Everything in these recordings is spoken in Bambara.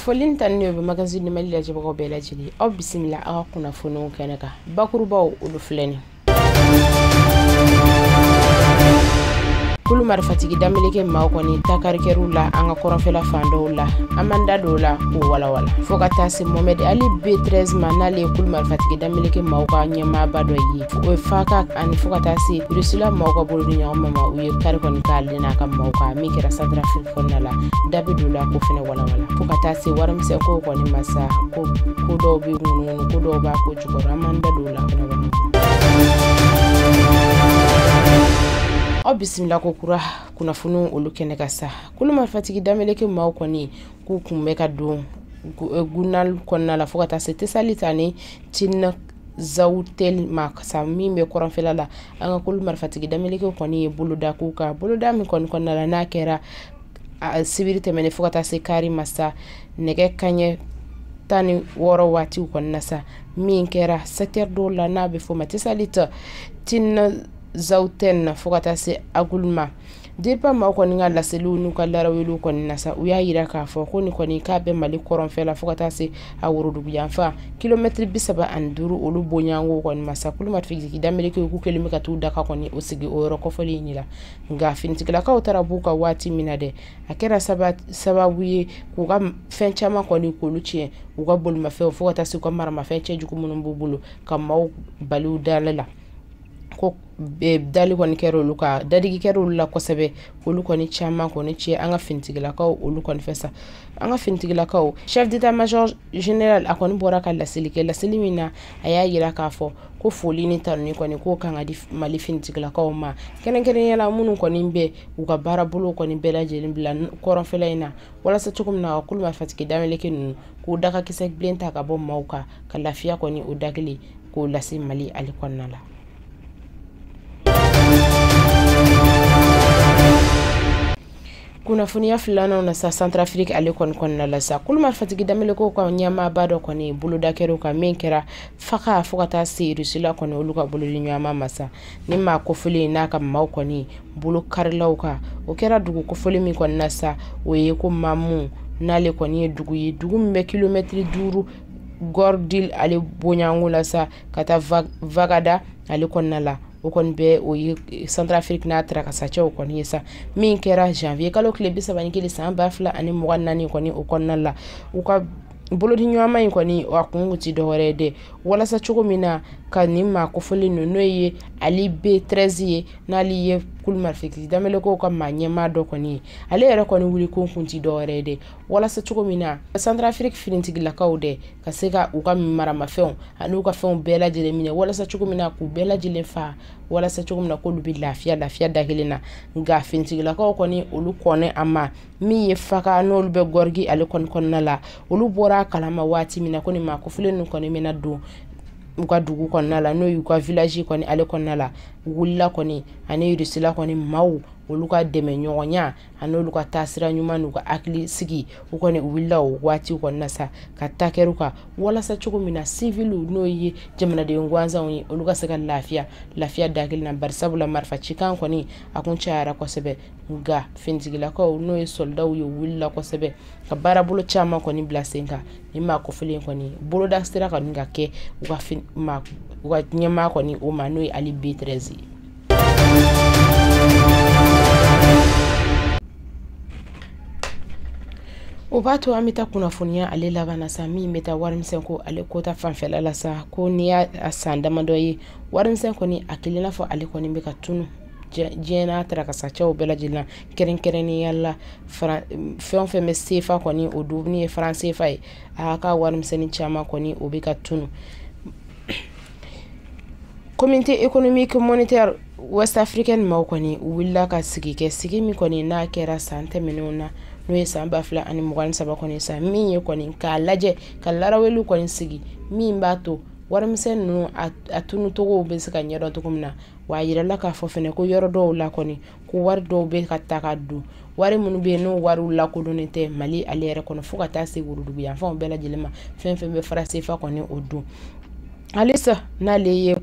Foli ni tanuni bɛ Magazine du Mali lajɛbagaw bɛɛ lajɛlen, aw bisimila aw ka kunnafoniw kɛnɛ kan. Bakurubaw olu filɛ nin. Kulu marifatigi dameleke maaw kɔni takarikɛr'u la an ka kɔrɔnfɛla fan dɔw la, an b'an da don o la k'o walawala. Fo ka taa se Mohamed Ali B13 ma, n'ale ye kulu marifatigi dameleke maaw ka ɲɛmaaba dɔ ye, o ye Faka, ani fo ka taa se Rusila maaw ka bolodi ɲɔgɔn ma, u ye kari kɔni k'ale n'a ka maaw kan min kɛra Centrafrique kɔnɔna la, da bɛ don la k'o fɛnɛ walawala. Fo ka taa se warimisɛn kow kɔni ma sa, ko dɔw bɛ ŋunuŋunu, ko dɔw b'a ko jukɔrɔ, an b'an da don o la fɛnɛ walawala. Aw bisimila ko kura kunnafoniw olu kɛnɛ kan sa. Kulu marifatigi dameleke maaw kɔni k'u kun bɛ ka don Gunal kɔnɔna la fo ka taa se Tesalit ani Tin Zawutel ma sa, min bɛ kɔrɔnfɛla la. An ka kulu marifatigi dameleke kɔni ye boloda k'u kan, boloda min kɔni kɔnɔna la n'a kɛra sibiri tɛmɛnen fo ka taa se kari ma sa, nɛgɛ kanɲɛ 16 waatiw kɔnɔna sa, min kɛra secteur dɔw la n'a bɛ fɔ ma Tesalit, Tin Zawuten fo ka taa se Agulma. DIRPA maaw kɔni ka laseliw n'u ka laraweliw kɔni na sa, u y'a yira k'a fɔ ko nin kɔni k'a bɛ Mali kɔrɔnfɛ la fo ka taa se a worodugu yanfan kilomɛtiri 35 olu bonyanko kɔni ma sa. Kulu marifatigi dameleke k'u kɛlen bɛ ka t'u daga kɔni o sigi o yɔrɔ kɔfɔlen in la, nka finitigilakaw taara b'u ka waati min na dɛ, a kɛra sababu ye k'u ka fɛn caman kɔni k'olu tiɲɛ, u ka bolimafɛnw fo ka taa se u ka maramafɛn cɛjugu minnu b'u bolo ka maaw baliw dali la. Ko dali kɔni kɛra olu ka dadigi kɛra olu la kosɛbɛ, olu kɔni caman kɔni tiɲɛ an ka finitigilakaw olu kɔni fɛ sa. An ka finitigilakaw chef d'état-major général a kɔni bɔra ka laseli kɛ, laseli min na a y'a yira k'a fɔ ko foli ni tanuni kɔni k'o kan ka di Mali finitigilakaw ma, kɛrɛnkɛrɛnnenya la minnu kɔni bɛ u ka baarabolo kɔni bɛɛ lajɛlen bila kɔrɔnfɛla in na, walasa cogo min na ka kulu marifatigi dameleke ninnu k'u dakakisɛ bilen ta ka bɔ maaw kan, ka lafiya kɔni o da kelen k'o lase Mali ale kɔnɔna la. Kunnafoniya filanan na sa, Centrafrique ale kɔni kɔnɔna la sa, kulu marifatigi dameleko ka ɲɛmaaba dɔ kɔni boloda kɛra kan min kɛra Faka fo ka taa se Rusila kɔni olu ka bolodi ɲɔgɔn ma sa. Ni maa kofɔlen n'a ka maaw kɔni bolo karilaw kan, o kɛra dugu kofɔlen min kɔni na sa, o ye ko Mamu, n'ale kɔni ye dugu ye, dugu min bɛ kilomɛtiri 5 Gordil ale bonyanko la sa, ka taa Vagada ale kɔnɔna la. O kɔni bɛ o ye Centrafrique n'a tarakasacɛw kɔni ye sa, min kɛra janvier kalo tile 31 san 2024 kɔni o kɔnɔna la. U ka bolodi ɲɔgɔnma in kɔni a kun ti dɔwɛrɛ ye dɛ, walasa cogo min na ka nin maa kofɔlen ninnu, n'o ye Ali B13 ye, n'ale ye kulu marifatigi damelekaw ka maa ɲɛmaa dɔ kɔni ye, ale yɛrɛ kɔni wuli kun kun ti dɔwɛrɛ ye dɛ, walasa cogo min na Centrafrique finitigilakaw dɛ ka se ka u ka maramafɛnw ani u ka fɛnw bɛɛ lajɛlen minɛ, walasa cogo min na k'u bɛɛ lajɛlen fa, walasa cogo min na k'olu bɛ lafiya lafiya da kelen na. Nka finitigilakaw kɔni olu kɔnɛ a ma, min ye Faka n'olu bɛ Gorgui ale kɔni kɔnɔna la, olu bɔra a kalama waati min na ko nin maa kofɔlen ninnu kɔni bɛna don u ka dugu kɔnɔna la, n'o y'u ka village kɔni ale kɔnɔna la, u wulila kɔni ani Rusila kɔni maaw olu ka dɛmɛ ɲɔgɔnya ani olu ka taasira ɲuman n'u ka hakili sigi, u kɔni u wulila o waati kɔni na sa ka taa kɛr'u kan, walasa cogo min na civiliw n'o ye jamanaden gansanw ye, olu ka se ka lafiya lafiya da kelen na. Bari sabula marifa cikan kɔni a kun cayara kosɛbɛ, nka finitigilakaw n'o ye soldaw ye, u wulila kosɛbɛ ka baarabolo caman kɔni bila sen kan. Ni maa kofɔlen kɔni boloda sera kɔni ka kɛ u ka ɲɛmaa kɔni o ma, n'o ye Ali B13 ye. O b'a to an bɛ taa kunnafoniya ale laban na sa, min bɛ taa warimisɛn ko ale kota fanfɛla la sa, ko n'i y'a san damadɔ ye warimisɛn kɔni a kelen n'a fɔ ale kɔni bɛ ka tunu diɲɛ n'a tarakasacɛw bɛɛ lajɛlen na, kɛrɛnkɛrɛnnenya la fɛn o fɛn bɛ sefa kɔni o dumuni ye faran sefa ye, a ka warimisɛnnin caman kɔni o bɛ ka tunu. Communauté économique monétaire Ouest africaine maaw kɔni u wulila ka sigi kɛ, sigi min kɔni n'a kɛra san tɛmɛnenw na, n'o ye san 2023 kɔni sa, min ye kɔni k'a lajɛ ka laraweliw kɔni sigi min b'a to warimisɛn ninnu a tunutogow bɛ se ka ɲɛdɔn cogo min na. Wa a yirala k'a fɔ fɛnɛ ko yɔrɔ dɔw la kɔni ko wari dɔw bɛ ka ta ka don, wari minnu bɛ yen n'o wariw lakodɔnnen tɛ Mali ale yɛrɛ kɔnɔ, fo ka taa se worodugu yanfanw bɛɛ lajɛlen ma, fɛn fɛn bɛ fara sefa kɔni o don. Halisa n'ale ye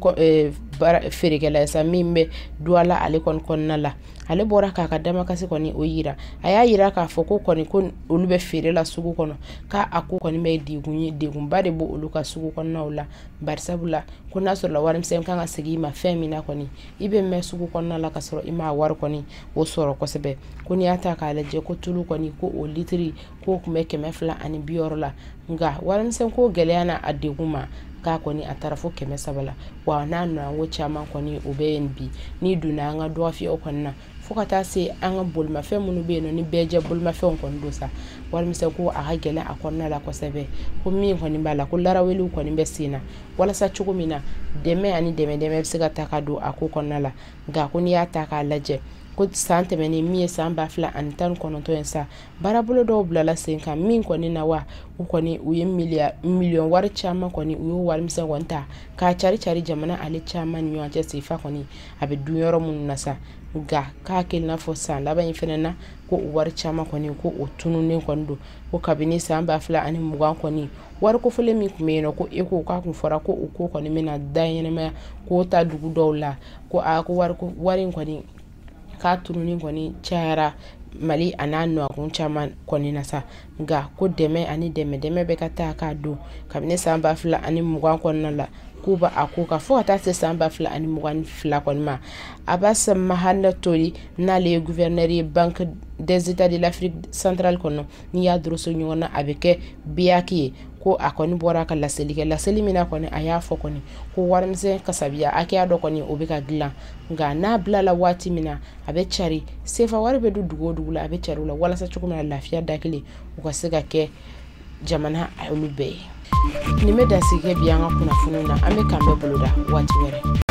feerekɛla ye sa min bɛ Douala ale kɔni kɔnɔna la, ale bɔra k'a ka damakasi kɔni o yira. A y'a yira k'a fɔ ko kɔni ko olu bɛ feere la sugu kɔnɔ, k'a a ko kɔni bɛ degun ye, degunba de b'o olu ka sugu kɔnɔnaw la, barisabula ko n'a sɔrɔla warimisɛn kan ka segin i ma fɛn min na kɔni, i bɛ mɛn sugu kɔnɔna la ka sɔrɔ i m'a wari kɔni o sɔrɔ kosɛbɛ. Ko n'i y'a ta k'a lajɛ ko tulu kɔni ko o litiri k'o tun bɛ 260 la, nka warimisɛn ko gɛlɛya n'a a degun ma k'a kɔni a taara fo 300 la. Wa n'a nɔgɔnko caman kɔni o bɛ yen bi, n'i donna an ka dɔgɔfiyɛw kɔni na fo ka taa se an ka bolimafɛn minnu bɛ yen nɔ ni bɛɛ jɛ bolimafɛnw kɔni don sa, warimisɛn ko a ka gɛlɛn a kɔnɔna la kosɛbɛ. Ko min kɔni b'a la ko laraweliw kɔni bɛ sen na walasa cogo min na dɛmɛ ani dɛmɛ bɛ se ka ta ka don a ko kɔnɔna la. Nka ko n'i y'a ta k'a lajɛ ko san tɛmɛnen min ye san 2019 ye sa, baarabolo dɔw bilala sen kan min kɔni na wa u kɔni u ye miliyɔn wari caman kɔni u y'o warimisɛn kɔni ta k'a cari cari jamana ale caman ni ɲɔgɔn cɛ sefa kɔni a bɛ dun yɔrɔ minnu na sa. Nka k'a kɛlen n'a fɔ san laban in fɛnɛ na ko o wari caman kɔni ko o tununnen kɔni don. Ko kabini san 2020 kɔni wari kofɔlen min tun bɛ yen nɔ ko ECO k'a kun fɔra ko o ko kɔni bɛna da ɲɛnɛmaya k'o ta dugu dɔw la, ko a ko wari in kɔni k'a tununnen kɔni cayara Mali a n'a nɔgɔn caman kɔni na sa. Nka ko dɛmɛ ani dɛmɛ bɛ ka taa k'a don kabini san 2020 kɔnɔna la k'u b'a a ko kan fo ka taa se san 2022 kɔni ma. Abbas Mahana Tori n'ale ye gouverneur ye Banque des États de l'Afrique centrale kɔnɔ, n'i y'a doroso ɲɔgɔn na a bɛ kɛ BEAC ye, ko a kɔni bɔra ka laseli kɛ. Laseli min na kɔni a y'a fɔ kɔni ko warimisɛn kasabiya hakɛya dɔ kɔni o bɛ ka dilan, nka n'a bilala waati min na a bɛ cari sefa wari bɛ don dugu o dugu la a bɛ cari o la walasa cogo min na lafiya da kelen u ka se ka kɛ jamana olu bɛɛ ye. Nin bɛ dansigi kɛ bi an ka kunnafoniw na, an bɛ k'an bɛɛ boloda waati wɛrɛ.